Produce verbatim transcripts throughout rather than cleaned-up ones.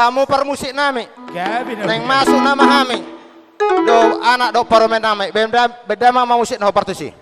Hamu parmusik nami. Gabe na. Naeng masuk nama hami. Dohot anak dohot parumaen nami. Baen da-, baen damang ma musik na hombar tusi.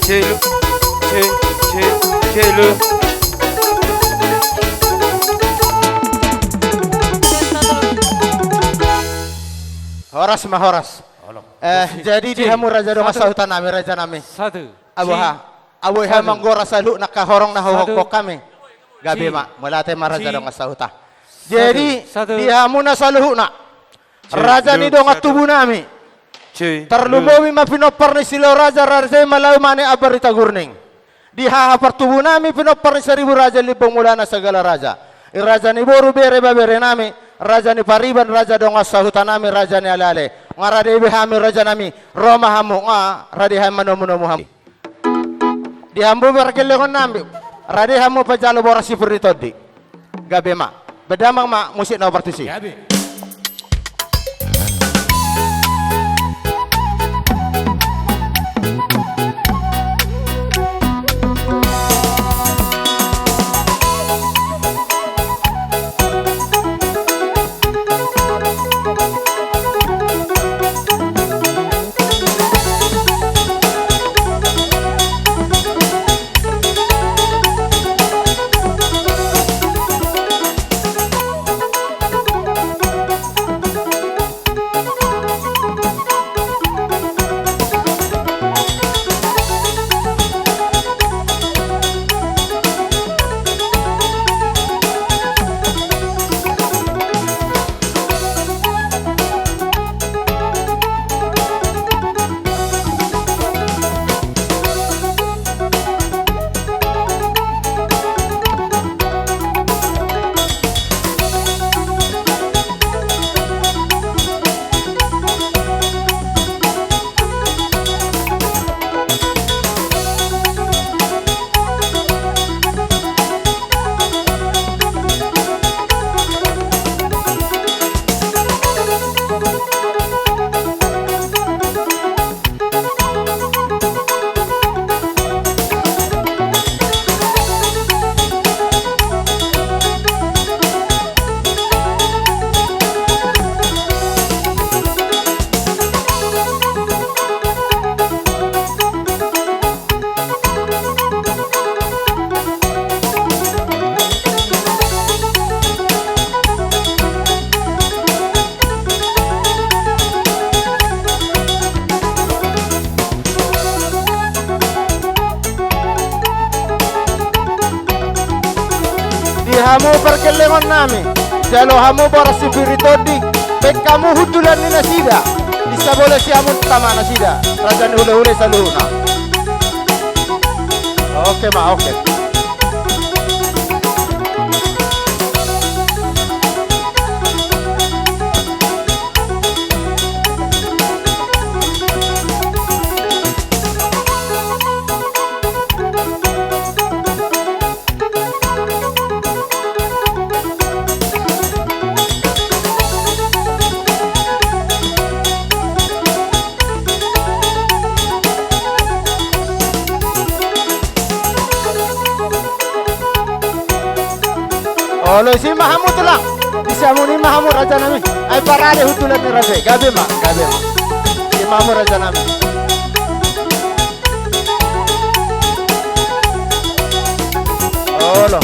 Celu, ce-, ce-, celu. Horas ma, horas. Olo. Eh, jadi di hamu raja dongan sahuta nami, raja nami. Satu. Aboha. Aboha manggora saluhutna angka horong na huhongkon hami. Gabe ma, mauliate ma raja dongan sahuta. Jadi, di hamuna saluhutna. Raja ni dongan tubu nami. Tarlumobi ma pinompar ni Silao Raja, raja i ma Laumane Ambarita Gurning. Di haha partubu nami pinompar ni Saribu Raja Limbong Mulana Sagala Raja. I raja ni boru, bere, ibebere nami, raja ni pariban, raja dongan sahuta nami, raja ni aleale. Nga rade be hami raja nami, ro ma hamu, nga rade hami manomunomu hamu. Di hamu pargellengon nami, rade hamu pajalo boras sipir ni tondi. Gabe ma. Baen damang ma musik na hombar tusi. Gabe. Hamu pargellengon nami, jalo hamu boras sipir ni tondi, baen hamu hundulan ni nasida, disi bolon si hamu tama nasida, raja ni hulahula saluhutna. Oke ma, oke. Olo, isi ma hamu tulang. Isi hamu ni ma hamu raja nami. Ai parade hundulan ni raja i. Gabe ma, gabe ma. Isi ma hamu raja nami. Olo.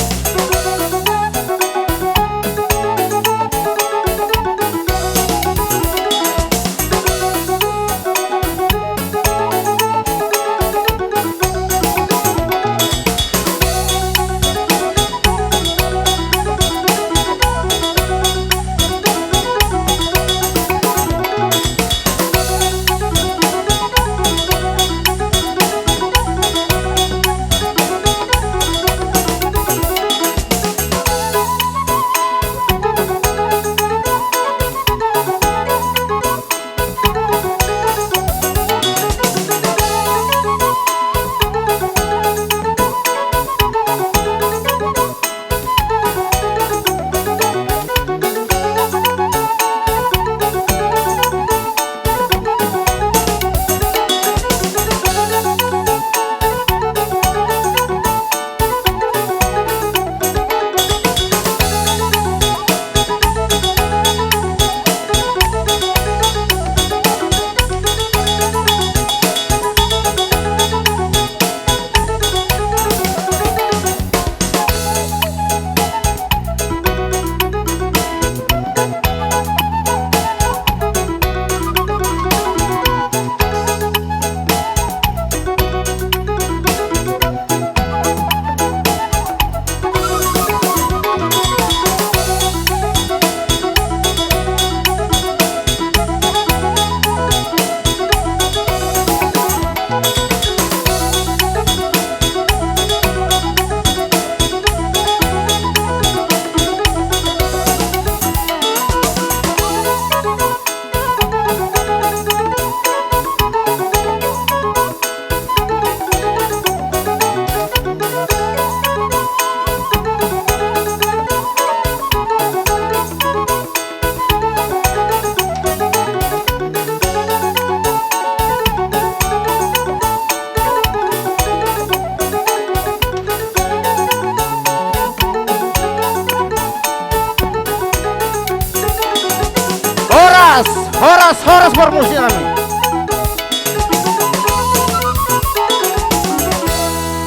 Horas, horas, horas parmusik nami.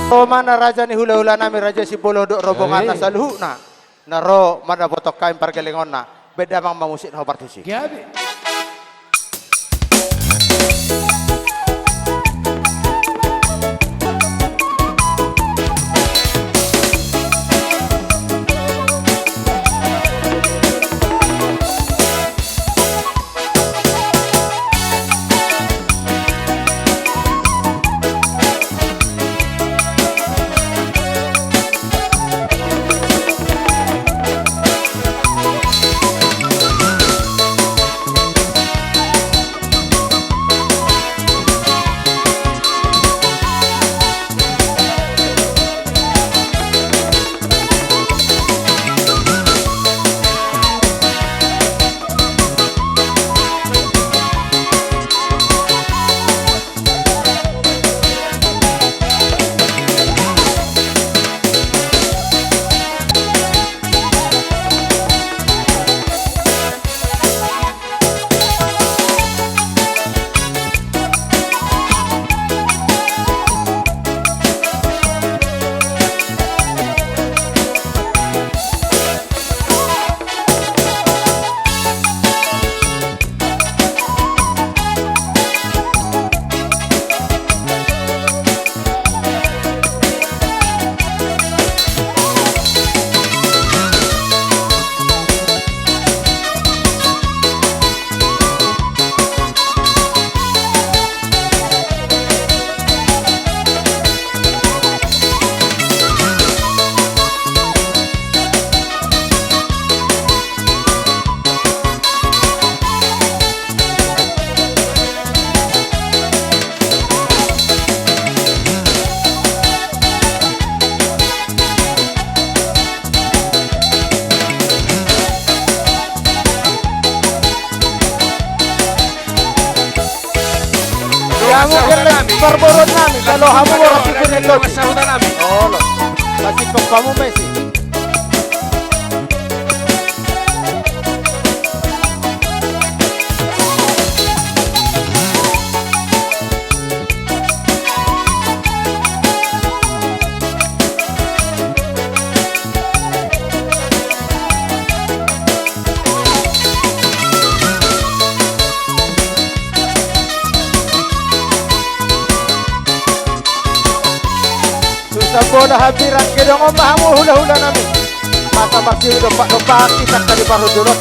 Ro ma na raja ni hulahula nami, raja Simbolon dohot rombonganna saluhutna. Na ro mandapothon hami pargellengonna, baen damang ma musikna, ho parmusik. Gabe. Parboruon nami, jalo hamu boras ni kuning. Olo. Pasti pok pamu mesi. Susa bola habiran gedong on ma hamu hulahula nami. Mata maksi dompak dompak kita tadi baru dulu.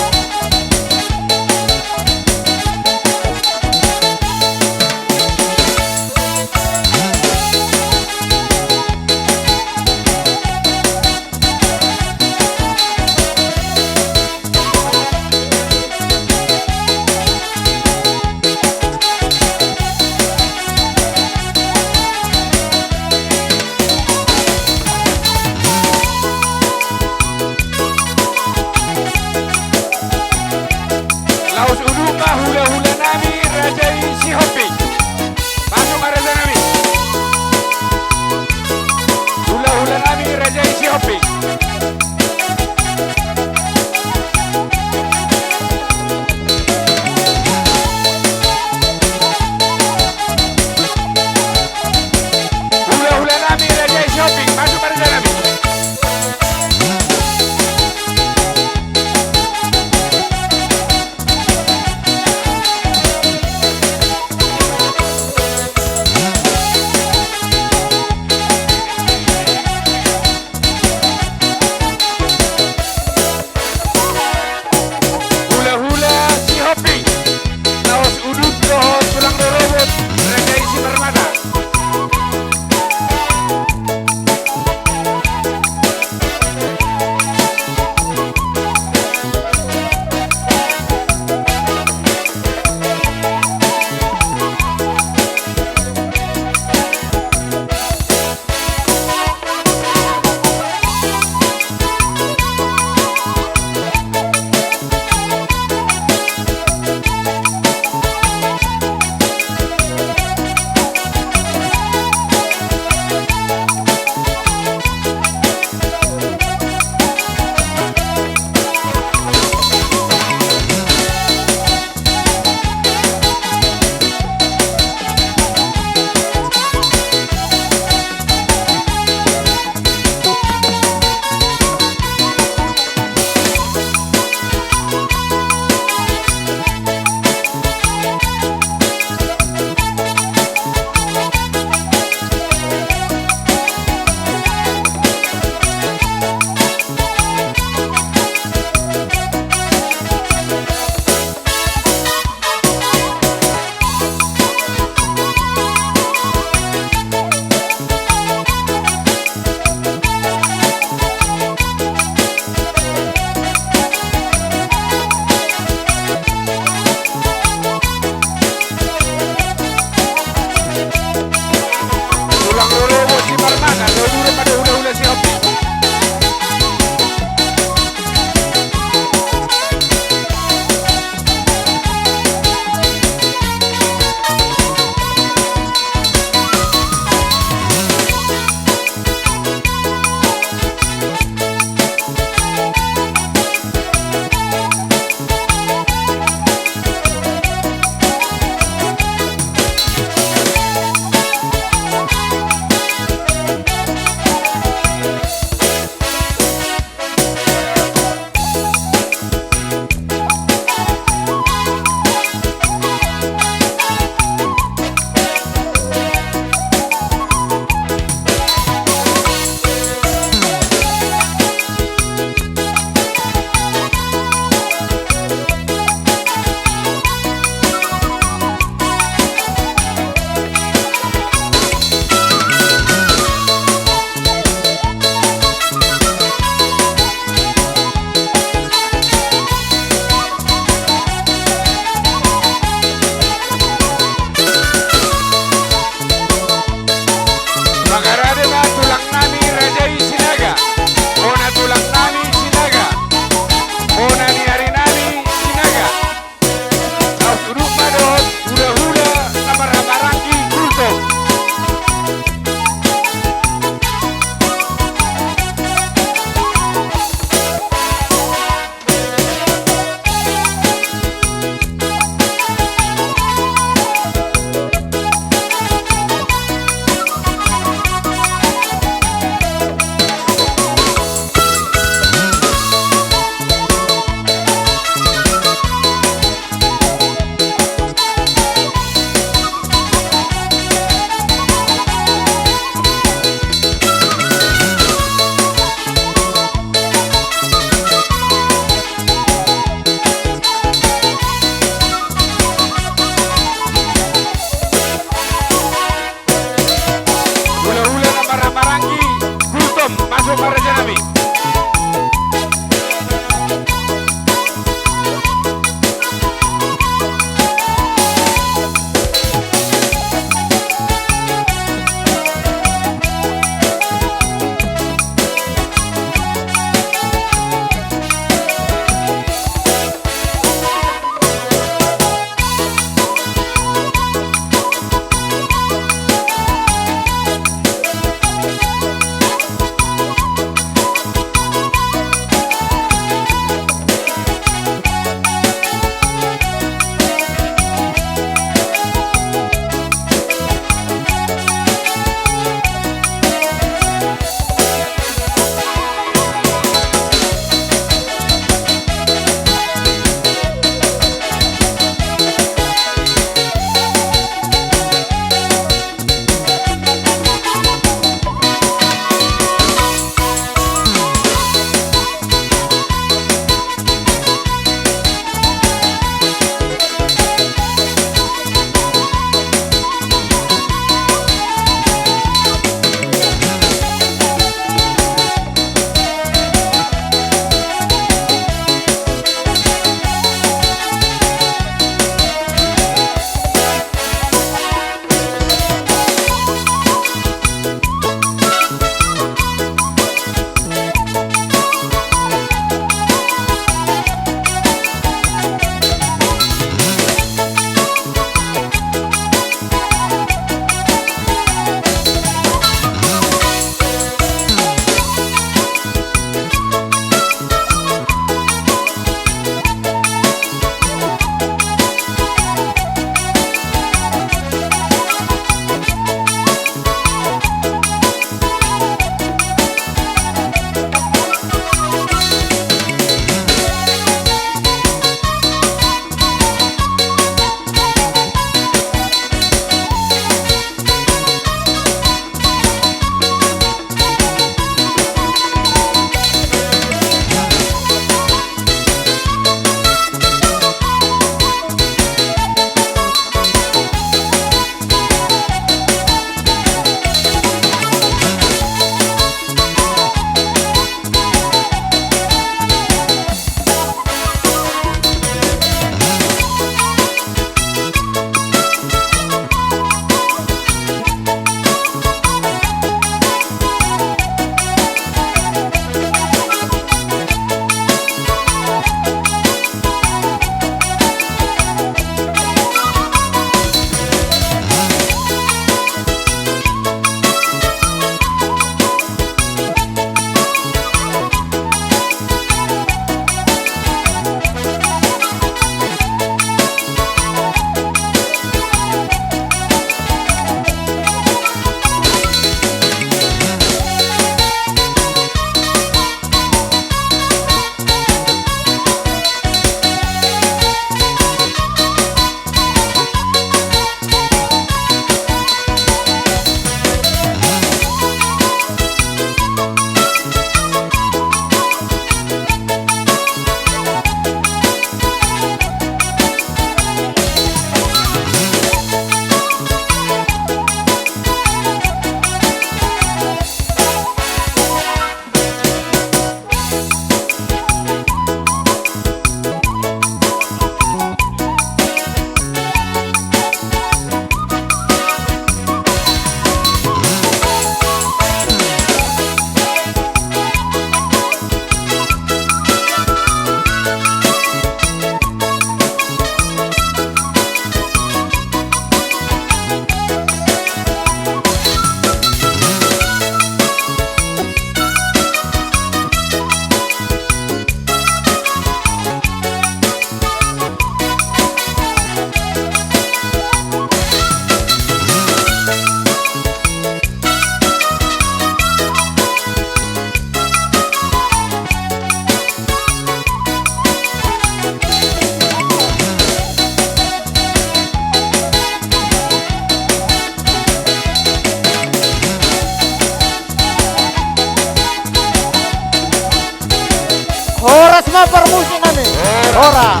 Horas ma parmusiknami. Horas.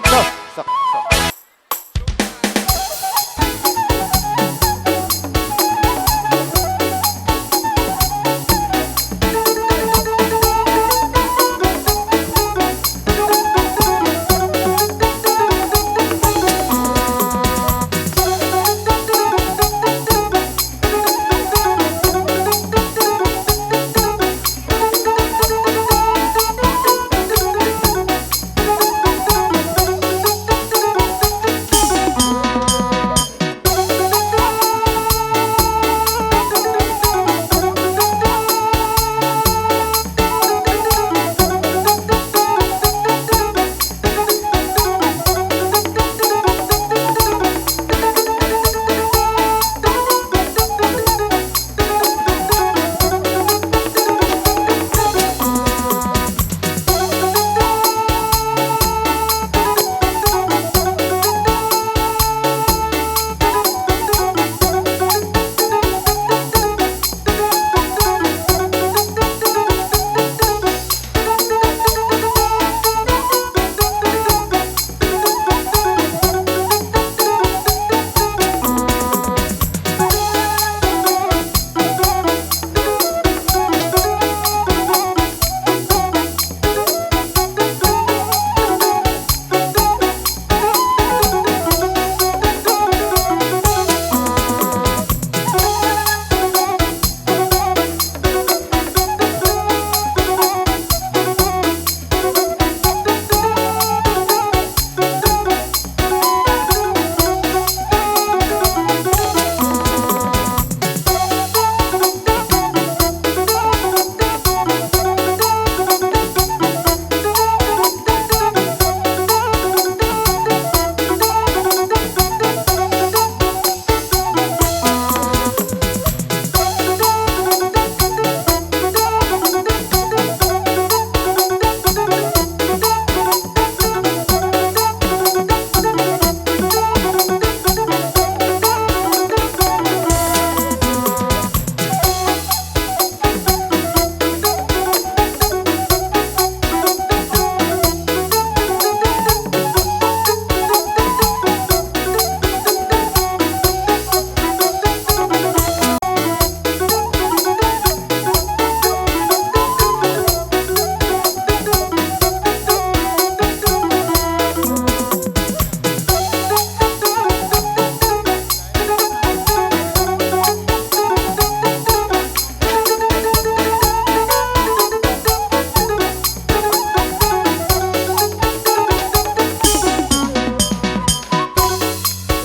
Sok, sok, sok.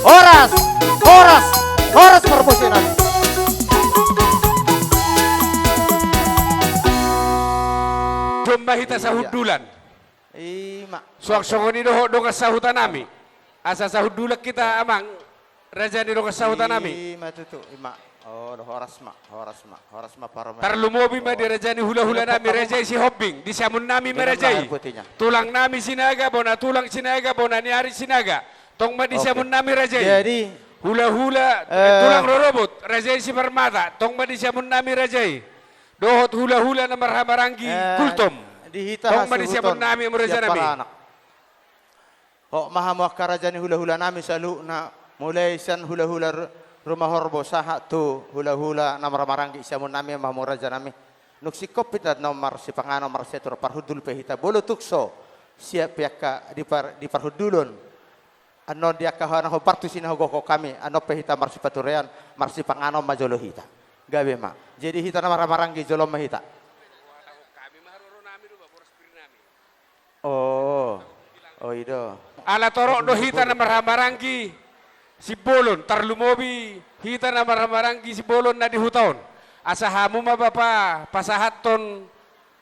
Horas, horas, horas parmusiknami. Domma hita sahundulan. Ima. Suang songon i dohot dongan sahutanami. Asa sahundulan hita amang. Raja ni dongan sahutanami. Ima tutu, ima. Oh, horas ma, horas ma, horas ma parumaen. Tarlumobi ma di raja ni hulahulanami, raja i Sihombing, di siamunnami ma raja i. Tulangnami Sinaga, bona tulang Sinaga, bona ni ari Sinaga. Tong ma di siamunnami raja i. Jadi, hulahula, eh, tulang rorobot, raja i Siparmata. Tong ma di siamunnami raja i. Dohot hulahula na marhahamaranggi, eh, Gultom. Tong ma di siamunnami, rajanami. Hot ma hamu angka raja ni hulahulanami saluhutna, mulai sian hulahula ru-, Rumahorbo sahat tu hulahula na marhahamaranggi siamunnami ma hamu rajanami. Dung singkop hita annon marsipanganon, marsiatur, parhundul pe hita, molo tung so siap pe angka di par-, di parhundulon. Annon di angka hona hombar tusi na hugokhon hami, annon pe hita marsipaturean, marsipanganon ma jolo hita. Gabe ma. Jadi hita na marhahamaranggi jolo ma hita. Oh, oh, i do. Ala torop do hita na marhahamaranggi Simbolon, tarlumobi hita na marhahamaranggi Simbolon na di huta on. Asa hamu ma bapa pasahathon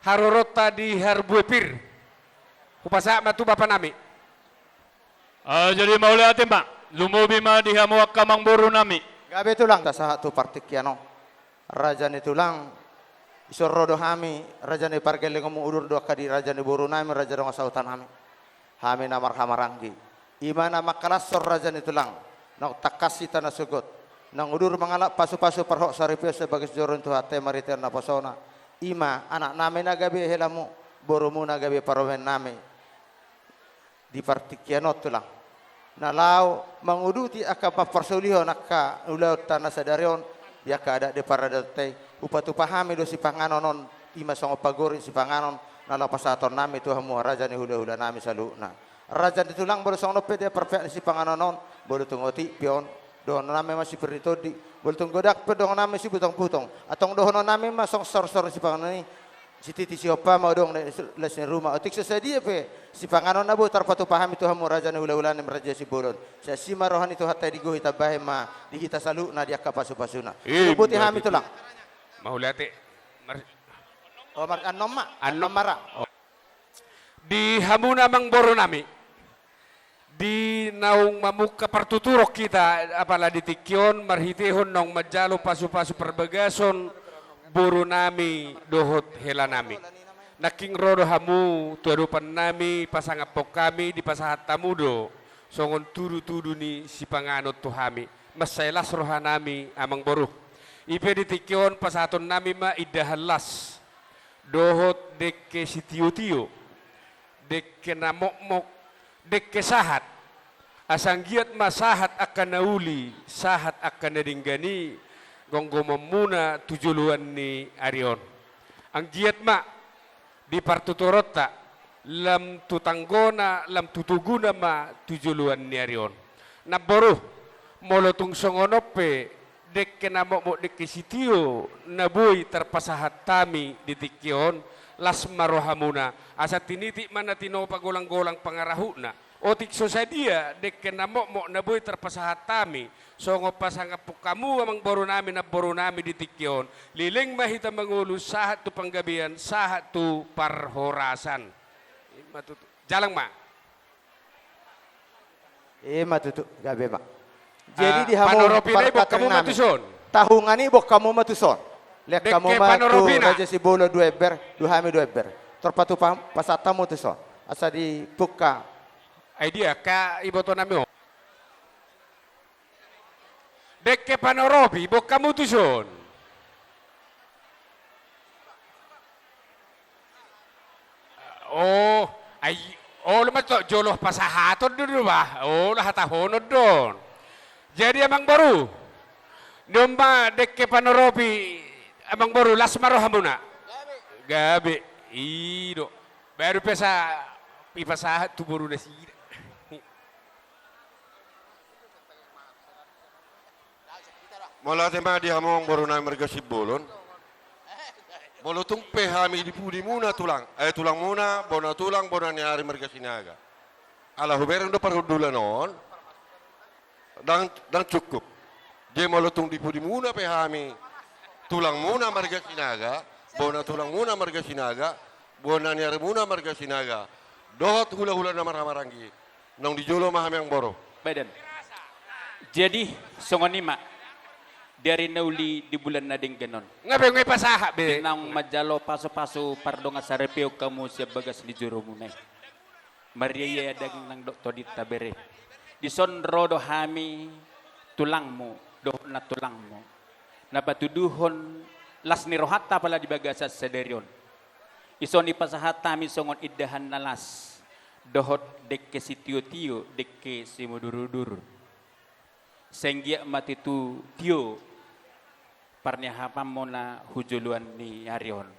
haroronta di harbue pir. Hupasahat ma tu bapanami. Ah, jadi mauliate ma, lumobi ma di hamu angka amangborunami. Gabe tulang, tasahat tu partingkian on. Raja ni tulang, dison ro do hami, raja ni pargellengonmu, udur do angka di raja ni borunami, raja dongan sahutanami. Hami na marhahamaranggi. Ima na mangkalashon raja ni tulang, naung tangkas hita na sogot. Naung udur mangalap pasupasu parhot saripeon sian bagas joro ni Tuhanta i marhite naposona. I ma anaknami na gabe helamu, borumuna gabe parumaennami di partingkian on, Tulang. Na laho manguduti angka mamparsaulihon angka ulaonta na sadari on, di angka adat di paradatonta i, hupatupa hami do sipanganon on, i ma songon pagoring sipanganon, na laho pasahatonnami tu hamu raja ni hulahulanami saluhutna. Raja ni Tulang, molo songon on pe dia parpeak ni sipanganon on, molo tung otik pe on, dohononnami ma sipir ni tondi, molo tung godang pe dohononnami sibutongputong, antong dohononnami ma songon sorsor ni sipanganon i, sititi sihompa ma adong di las ni ruma. Otik so sadia pe sipanganon na boi tarpatupa hami tu hamu raja ni hulahulanami Raja Sibolon, sai asi ma roha ni Tuhanta i, digohi tambahen ma di hita saluhutna di angka pasupasuna. Ima tutu. Boti hami, Tulang. Mauliate. Mar- O, mar-, annon ma. Annon. Annon ma ra. O. Di hamuna amangborunami, di naung mamungka partuturon hita apala di tingki on marhitehon naung manjalo pasupasu parbagason borunami dohot helanami. Nangkin ro do hamu tu adopannami, pasangaphon hami, dipasahat hamu do songon tudutudu ni sipanganon tu hami. Mansai las rohanami, Amangboru. I pe di tingki on pasahatonnami ma indahan las dohot dengke sitiotio, dengke na mokmok, dengke sahat. Asa anggiat ma sahat angka na uli, sahat angka na denggan i, gomgomonmuna tu joloan ni ari on. Anggiat ma di partuturonta, lam tu tanggona, lam tu toguna ma tu joloan ni ari on. Namboru, molo tung songon on pe, dengke na mokmok, dengke sitio na boi tarpasahat hami di tingki on, las ma rohamuna, asa tinitik ma na tinopa, golanggolang pangarahutna. Otik so sadia dengke na mokmok na boi tarpasahat hami, songon pasangaphon hamu amangborunami, namborunami di tingki on, leleng ma hita mangolu sahat tu panggabean, sahat tu parhorasan. Ima tutu. Jalang ma. Ima tutu, gabe ma. Jadi, ah, di hamu panoropi nai, boan hamu ma tuson. Tahungan i boan hamu ma tuson. Lean hamu ma tu Raja Sibolon dua ember, tu hami dua ember. Tor patupa, pasahat hamu tuson. Asa dipungka. Ai dia, angka ibotonami on. Dengke panoropi, boan hamu tuson. O, ai, olo ma tu jolo pasahaton do, do bah. Olo, hatahonon do on. Jadi amangboru, ni on ma dengke panoropi, amangboru, las ma rohamuna. Gabe, i do. Baru pe sa, ipasahat tu boru nasida. Mauliate ma di hamu amangborunami marga Simbolon. Molo tung pe hami di pudimuna tulang, eh, tulangmuna, bona tulang, bona ni ari marga Sinaga. Ala hubereng do parhundulan on, ndang, ndang cukup. Jadi molo tung di pudimuna pe hami tulangmuna marga Sinaga, bona tulangmuna marga Sinaga, bona ni arimuna marga Sinaga, dohot hulahula na marhahamaranggi, naung di jolo ma hami, amangboru. Badan. Jadi, songon i ma, di ari na uli, di bulan na denggan on. Nga be, nga be pasahat be. Di naung manjalo pasupasu pardongansaripeon hamu sian bagas ni joromuna i. Marria ia daging nang dohot tondinta, bere. Dison ro do hami tulangmu, dohot nantulangmu, na patuduhon las ni rohanta apala di bagasan sadari on. Dison dipasahat hami songon indahan na las, dohot dengke sitiotio, dengke simudurudur. Sai anggiat ma tutu tio parniahapanmuna hu joloan ni ari on.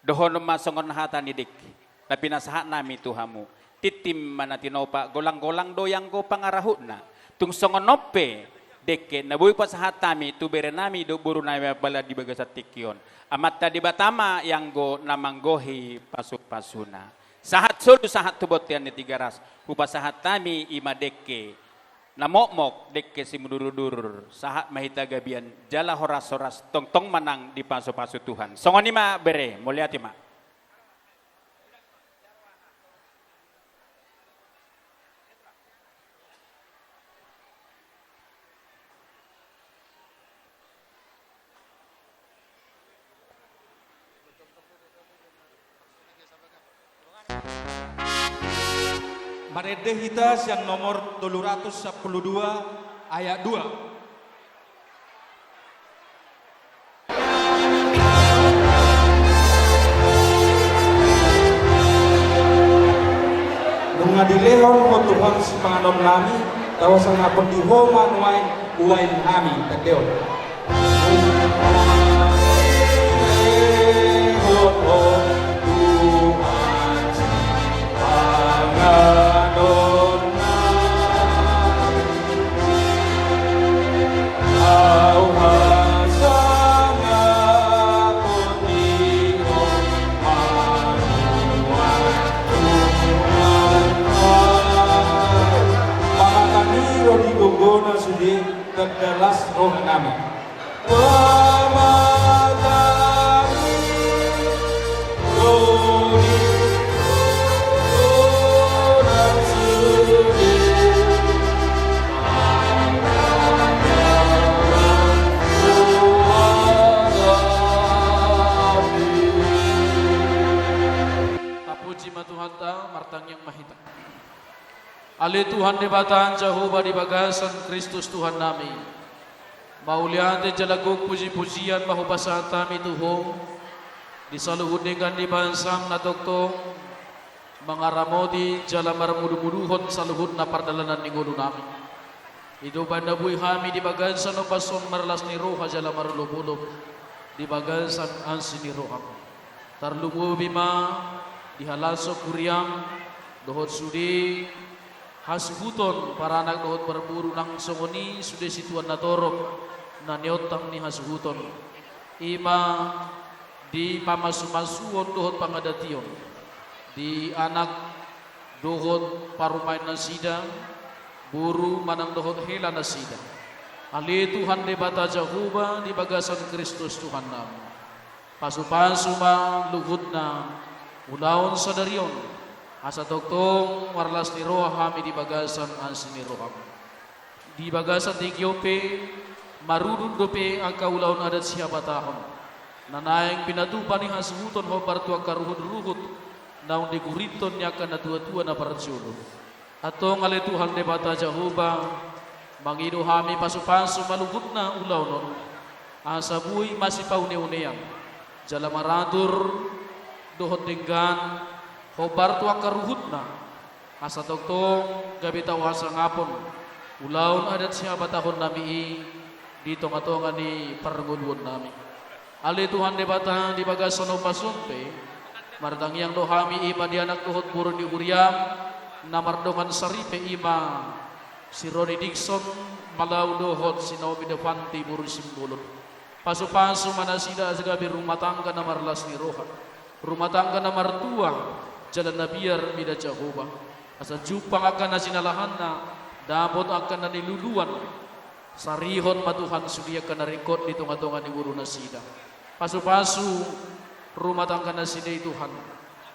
Dohonon ma songon hata ni dengke na pinasahatnami tu hamu. Tintin ma na tinopa, golanggolang do i anggo pangarahutna. Tung songon on pe, dengke na boi pasahat hami tu berenami dohot borunami apala di bagasan tingki on, Amanta Debata ma i anggo na manggohi pasupasuna. Sahat solu, sahat tu bontean ni Tigaras, hupasahat hami i ma dengke na mokmok, dengke simudurudur, sahat ma hita gabean jala horashoras, tongtong ma nang dipasupasu Tuhan. Songon i ma, bere, mauliate ma. Marende hita sian nomor tolu ratus sampulu dua, ayat dua. Lehon Ho Tuhan sipanganon nami, tauhasangapon di Ho ma nuaeng uain nami, tandehon. Lehon Ho Tuhan sipanganon nami. Au hasangapon di Ho ma nuaeng uain nami. Pamatang i ro di gogona sude tanda las roha nami. Pamatang i ro di gogona sude. Tapuji ma Tuhanta, martangiang ma hita. Ale Tuhan Debata Jahowa di bagasan Kristus Tuhan nami. Mauliate jala gok puji-pujian ma hupasahat hami tu Ho, di saluhut denggan ni bangsam na tongtong mangaramoti jala marmudu-muduhon saluhutna pardalanan ni ngolu nami. I do umbahen na boi hami di bagasan ombas on marlas ni roha jala marolop-olop di bagasan asi ni roham. Tarlumobi ma di halashon huriam, dohot sude hasuhuton paranak dohot parboru nang songon i sude situan na torop na niontang ni hasuhuton. I ma di pamasu-masuon dohot pangadation di anak dohot parumaen nasida, boru manang dohot hela nasida. Ale Tuhan Debata Jahowa di bagasan Kristus Tuhan nami. Pasu-pasu ma luhutna ulaon sadari on, asa tongtong marlas ni roha hami di bagasan asi ni roham. Di bagasan tingki on pe, marudut dope angka ulaon adat sihabatahon na naeng pinatupa ni hasuhuton hombar tu angka ruhut-ruhut naung digurithon ni angka natua-tua na parjolo. Antong ale Tuhan Debata Jahowa, mangido hami pasu-pasu ma luhutna ulaon on, asa boi masipaune-unean jala maratur dohot denggan hombar tu angka ruhutna, asa tongtong gabe tauhasangapon ulaon adat sihabatahon nami i di tonga-tonga ni parngoluon nami. Ale Tuhan Debata, di bagasan ombas on pe, martangiang do hami i ma di anak dohot boru ni huriam na mardongan saripe, i ma si Roni Dikson Malau dohot si Naomi Devanti boru Simbolon. Pasu-pasu ma nasida asa gabe rumah tangga na marlas ni roha, rumah tangga na martuah jala na biar mida Jahowa. Asa jumpang angka na jinalahanna, dapot angka na niluluan. Sarihon ma Tuhan sude angka na ringkot di tonga-tonga ni ngolu nasida. Pasu-pasu rumah tangga nasida i Tuhan.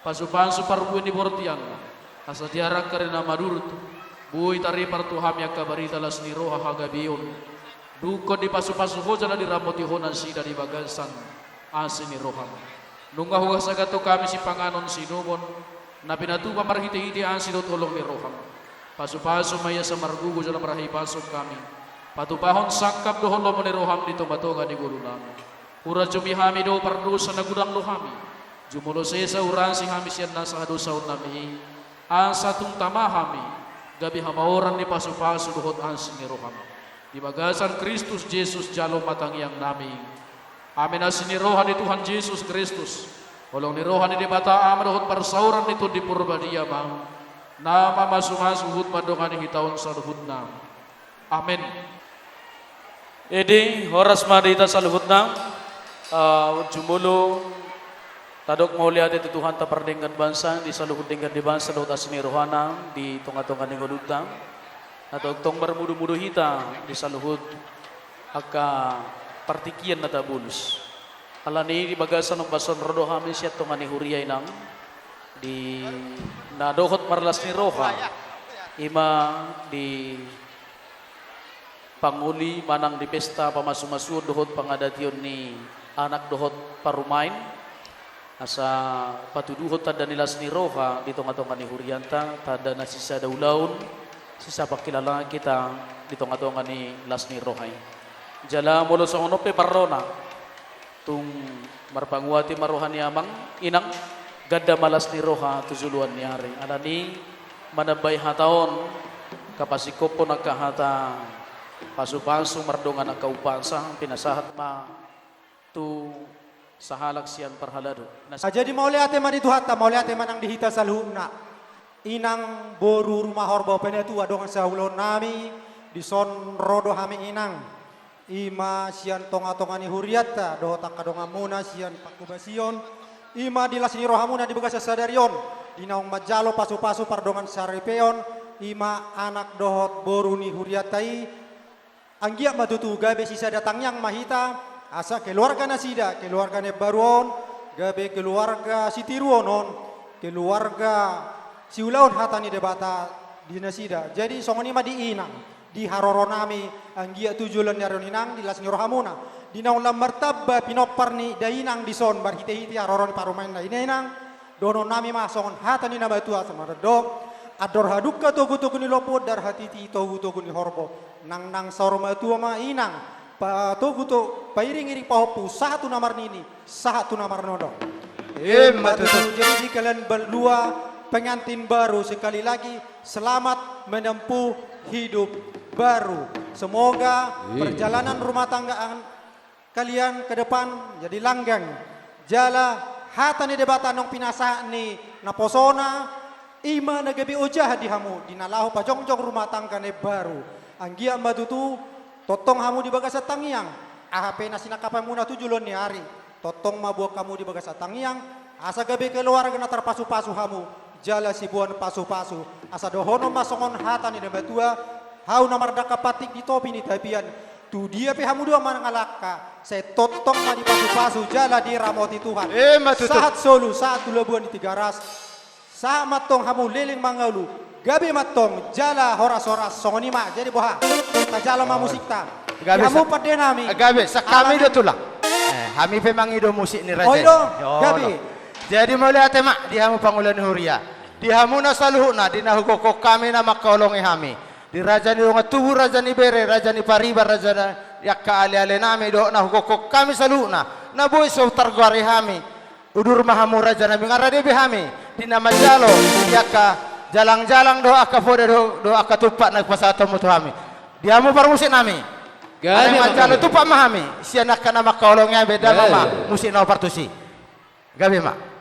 Pasu-pasu parbue ni bortianna, asa diarahon angka na madurut, boi taripar tu hami angka barita las ni roha hagabeon. Dungkon dipasu-pasu Ho jala diramoti Ho nasida di bagasan asi ni roham. Nunga huhasagathon hami sipanganon siinumon na pinatupa marhite-hite asi dohot holong ni roham. Pasu-pasu ma i asa margogo jala marhahipason hami patupahon sangkap dohot lomo ni roham di tonga-tonga ni ngolu nami. Hurajumi hami do pardosa na godang do hami, jumolo sesa hurasi hami sian nasa hadosaon nami i, asa tung tama hami gabe hamaoran ni pasu-pasu dohot asi ni roham. Di bagasan Kristus Jesus jalo ma tangiang nami. Amen. Asi ni roha ni Tuhan Jesus Kristus, holong ni roha ni Debata Ama dohot parsaoran ni Tondi Porbadia ma na mamasu-masu huhut mandongani hita on saluhutna. Amen. Ede, horas ma di hita saluhutna. Ah, jumolo tadok mauliate tu Tuhanta pardenggan bangsa di saluhut denggan ni bangsa dohot asi ni rohana di tonga-tonga ni ngolunta. Na tongtong marmudu-mudu hita di saluhut angka partingkian na tabolus. Alani i di bagasan ombas on ro do hami sian tonga ni huria, inang, di na dohot marlas ni roha, i ma di pangoli manang di pesta pamasu-masuon dohot pangadation ni anak dohot parumaen. Asa patuduhon tanda ni las ni roha di tonga-tonga ni hurianta, tanda na sisada ulaon, sisapangkilala hita di tonga-tonga ni las ni roha i. Jala molo songon on pe parrona, tung marpanguati ma roha ni amang, inang, ganda ma las ni roha tu joloan ni ari. Alani Manambai hata on, kapasingkophon angka hata pasupasu mardongan angka umpasa, pinasahat ma tu sahalak sian parhalado. Nah, jadi mauliate ma di Tuhanta, mauliate ma nang di hita saluhutna. Inang, boru, rumahorbo, pinatua, dongan saulaonnami, dison ro do hami, Inang. I ma sian tongatonga ni hurianta dohot angka donganmuna sian panghobasion, i ma di las ni rohamuna di bagasan sadari on, di naung manjalo pasupasu pardongan saripeon, i ma anak dohot boru ni hurianta i. Anggiat ma tutu gabe sisada tangiang ma hita, asa keluarga nasida, keluarga na imbaru on, gabe keluarga sitiruon on, keluarga siulaon hata ni Debata di nasida. Jadi songon i ma di Inang, di haroronami, anggiat tu joloan ni ari on, Inang, di las ni rohamuna, di naung lam martamba pinompar ni dainang dison marhitehite haroro ni parumaenna, Inang. Dohononnami ma songon hata ni na matua, songon na mandok: Andor hadungka togutogu ni lombu, andor hatiti togutogu ni horbo. Nangnang saur matua ma, Inang, patogu tu, pairingiring pahompu, sahat tu na marnini, sahat tu na marnono. Emma tutu. Jadi di kalian berdua pengantin baru, sekali lagi selamat menempuh hidup baru. Semoga perjalanan rumah tangga kalian ke depan jadi langgeng. Jala hata ni Debata naung pinasahat ni naposona, i ma na gabe ojahan di hamu di na laho pajongjong rumah tangga na imbaru. Anggiat ma tutu tongtong hamu di bagasan tangiang, aha pe na sinangkapanmuna tu joloan ni ari, tongtong ma boan hamu di bagasan tangiang, asa gabe keluarga na tarpasupasu hamu, jala siboan pasupasu. Asa dohonon ma songon hata ni na matua: Hau na mardangka pantik di topi ni tapian, tu dia pe hamu dua mangalangka, sai tongtong ma dipasupasu jala diramoti Tuhan. Emma tutu. Sahat solu, sahat tu labuan ni Tigaras. Sahat ma antong hamu leleng mangolu, gabe ma antong jala horashoras. Songon i ma, jadi boha, tajalo ma musikta. Gabe. Di hamu sa-, pandenami. Gabe, sai hami do tulang. Eh, hami pe mangido musik ni raja. Oh, i do. Yo, gabe. Jadi mauliate ma di hamu pangula ni huria, di hamuna saluhutna, di na hugokhon hami na mangkaholongi hami, di raja ni dongan tubu, raja ni bere, raja ni pariban, raja ni angka alealenami, dohot na hugokhon hami saluhutna, na boi so targoari hami. Udur ma hamu rajanami, nunga rade be hami di na manjalo di angka jalangjalang dohot angka poda dohot, dohot angka tumpak na hupasahat hamu tu hami. Di hamu parmusiknami. Gabe. Alai manjalo tumpak ma hami sian angka na mangkaholongi hami, damang ma musik na hombar tusi. Gabe ma.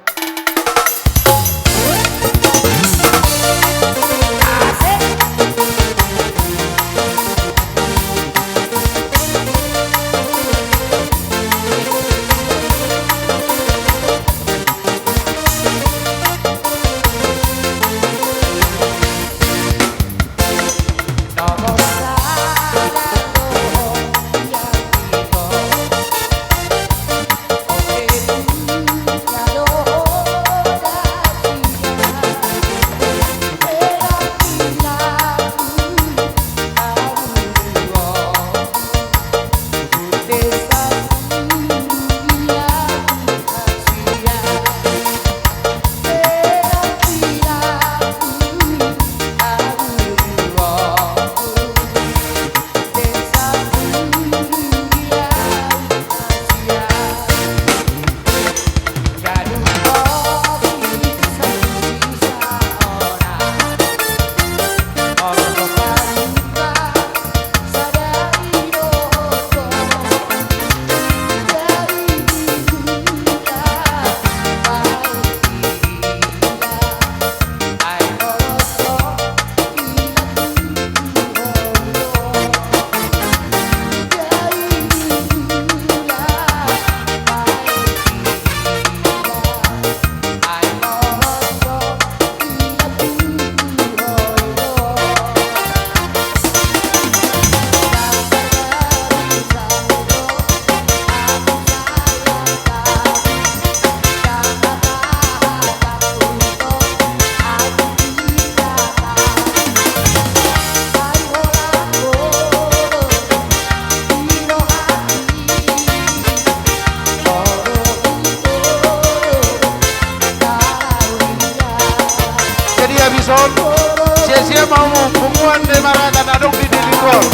Jadi habis on, sia-sia ma punguan Demarata na adong di Deli on.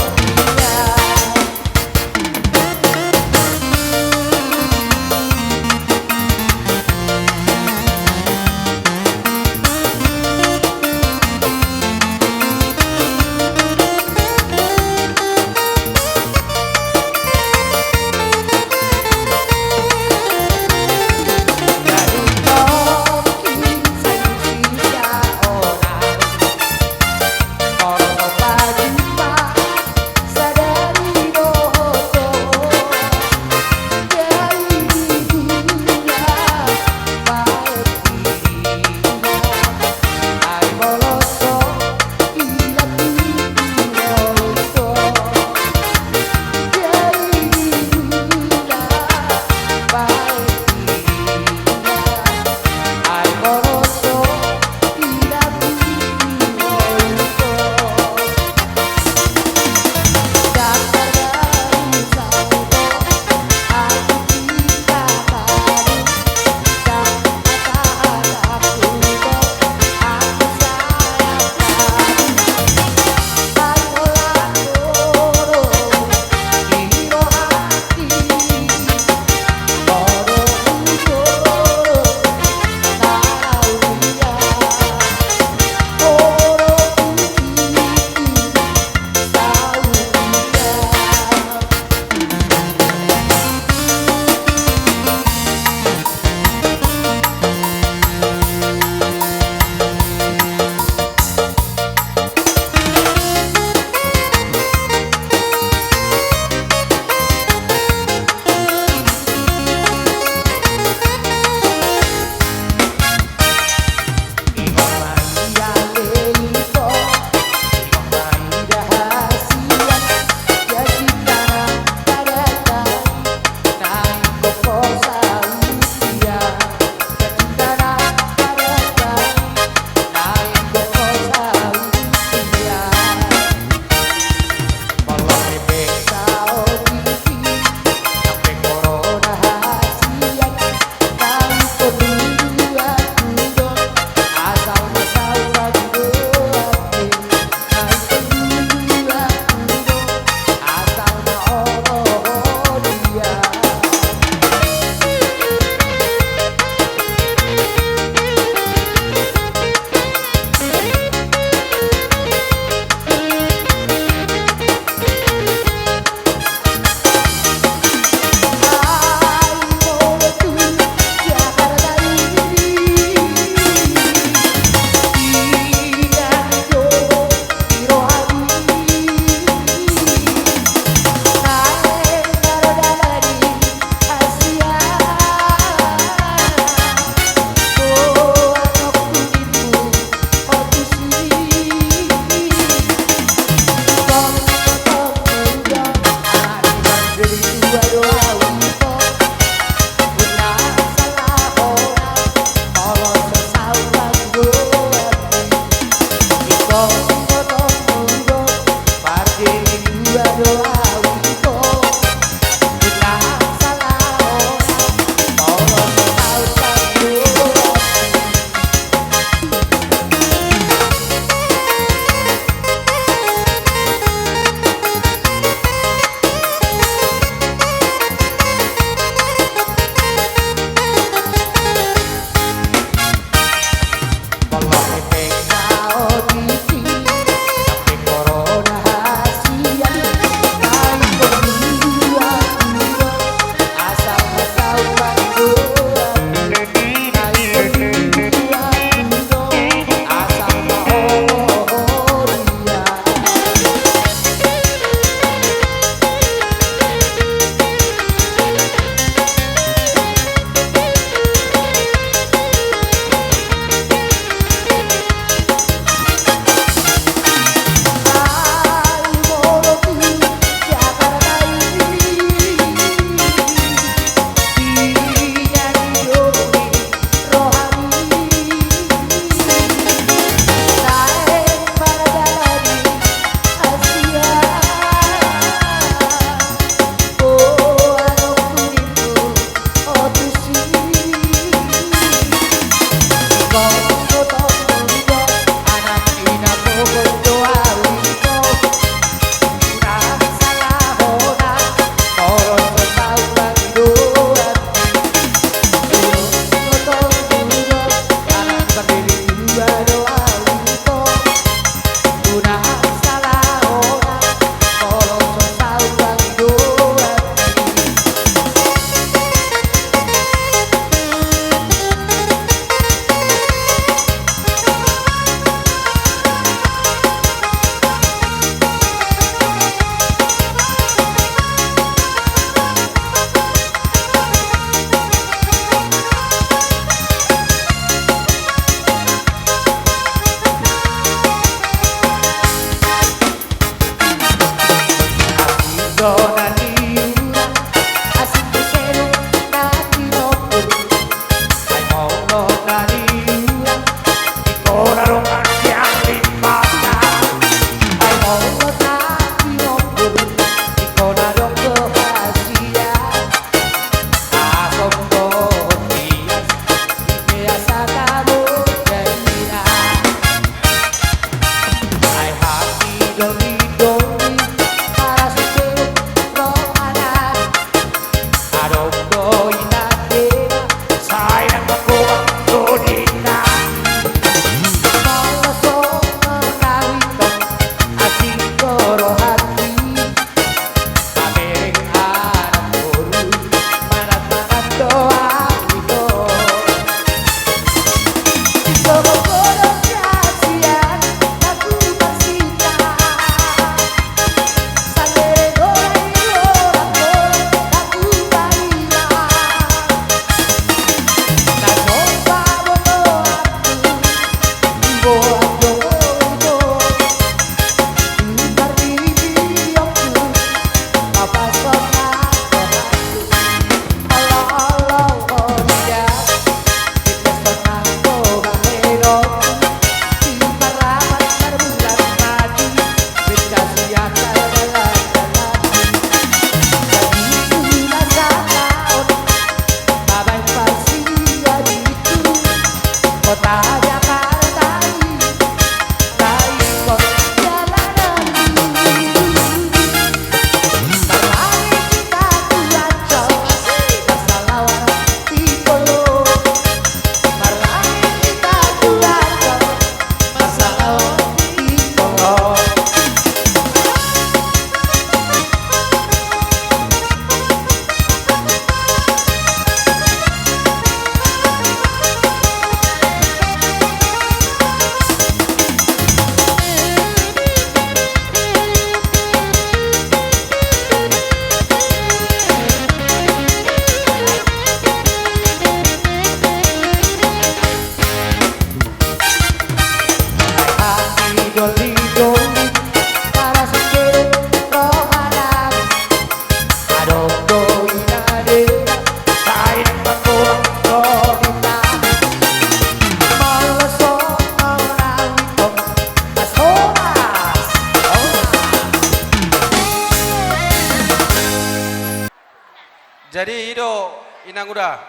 Jadi i do, Inang Uda,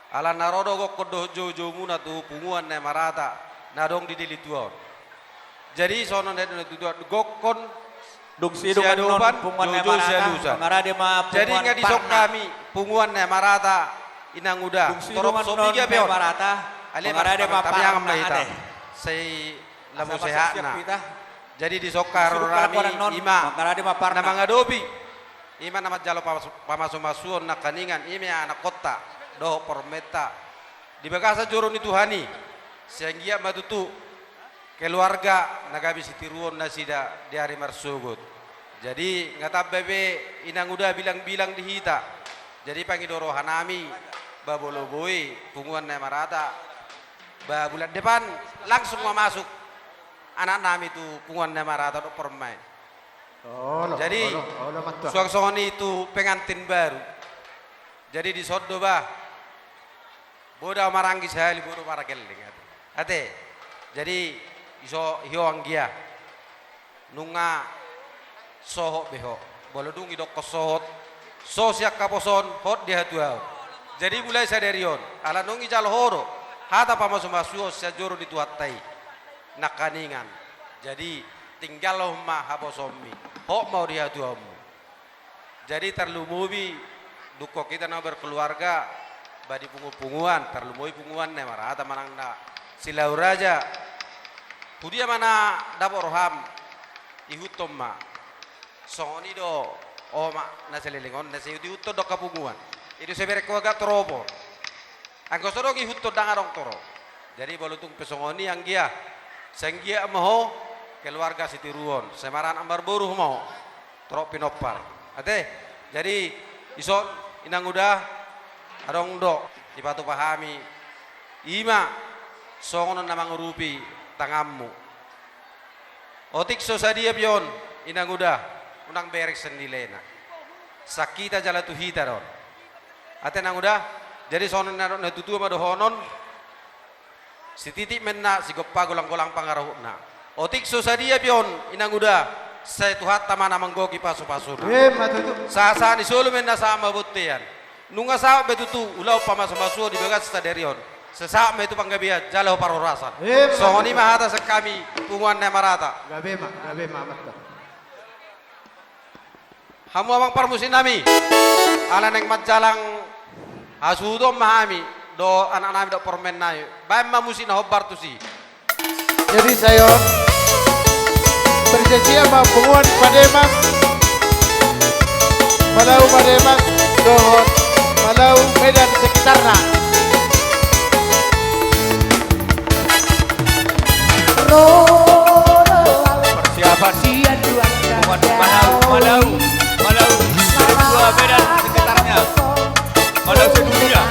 ala na ro do gokkon dohot joujoumuna tu punguan na marata na adong di Deli Tua on. Jadi songon na tutu, gokkon dung sidung siadopan, punguan na marata, sialusan. Jadi nga dison hami punguan na marata, Inang Uda, torop so piga pe on. Alai marhaha ma hita, sai lam sehat na. Jadi dison haroronami i ma na mangadopi, i ma na manjalo pamas-, pamasumasuon nangkaningan, i ma anakhonta dohot parumaenta di bagasan joro ni Tuhan i. Sai anggiat ma tutu keluarga na gabe sitiruon nasida di ari marsogot. Jadi nga tamba be, Inang Uda, bilangbilang di hita. Jadi pangido rohanami, ba molo boi punguan na marata, ba bulan depan langsung ma masuk anaknami tu punguan na marata dohot parumaen. Jadi suang songon i tu pengantin baru. Jadi dison do ba, boda maranggi sahali, boda margelleng, ate. Jadi iso hio anggia. Nunga sohot be ho. Molo dung idokkon sohot, so sian haposoon, hot di hatuaon. Jadi mulai sadari on, ala nunga ijalo ho do hata pamasumasuon sian joro ni Tuhanta i nangkaningan. Jadi tinggalhon ma haposoonmi, hot ma ho di hatuaonmu. Jadi tarlumobi dung hita na berkeluarga, ba di punguan-punguan, tarlumobi punguan na marata manang na silau raja. Hudia ma na dapot roham, ihuthon ma. Songon i do, o ma na saleleng on, na sai ihuthon do angka punguan. I do sai bereng ho agak toropo. Anggo so dung ihuthon ndang adong toro. Jadi molo tung pe songon i anggia, sai anggiat ma ho keluarga sitiruon, sai maranak marboru ma ho, torop pinompar. Ate, jadi ison, Inang Uda, adong do dipatupa hami, i ma songon on na mangurupi tanganmu. Otik so sadia pe on, Inang Uda, unang bereng sandilena. Sangkita jala tu hita do on. Ate Nang Uda, jadi songon na dok natutua ma dohonon, sititik ma inna, sigompa golanggolang pangarahutna. Otik so sadia pe on, Inang Uda, sai Tuhanta ma na manggohi pasupasuna. Emma tutu. Sahatsahat ni solu ma inna, sahat ma bontean. Nunga saut be tutu ulaon pamasumasuon di bagasan sadari on. Sai sahat ma i tu panggabean jala parhorasan. Emma tutu. Songon i ma hata sian hami punguan na marata. Gabe ma, gabe ma, Amanta. Hamu amang parmusiknami, ala naeng manjalang hasuhuton ma hami dohot anaknami dohot parumaennami, baen ma musik na hombar tusi. Jadi sai on, perjanjian ma punguan Pademas, Malau Pademas dohot Malau Medan sekitarna. Persiapan punguan Malau, Malau, Malau, Malau Medan sekitarnya. Malau sedunia.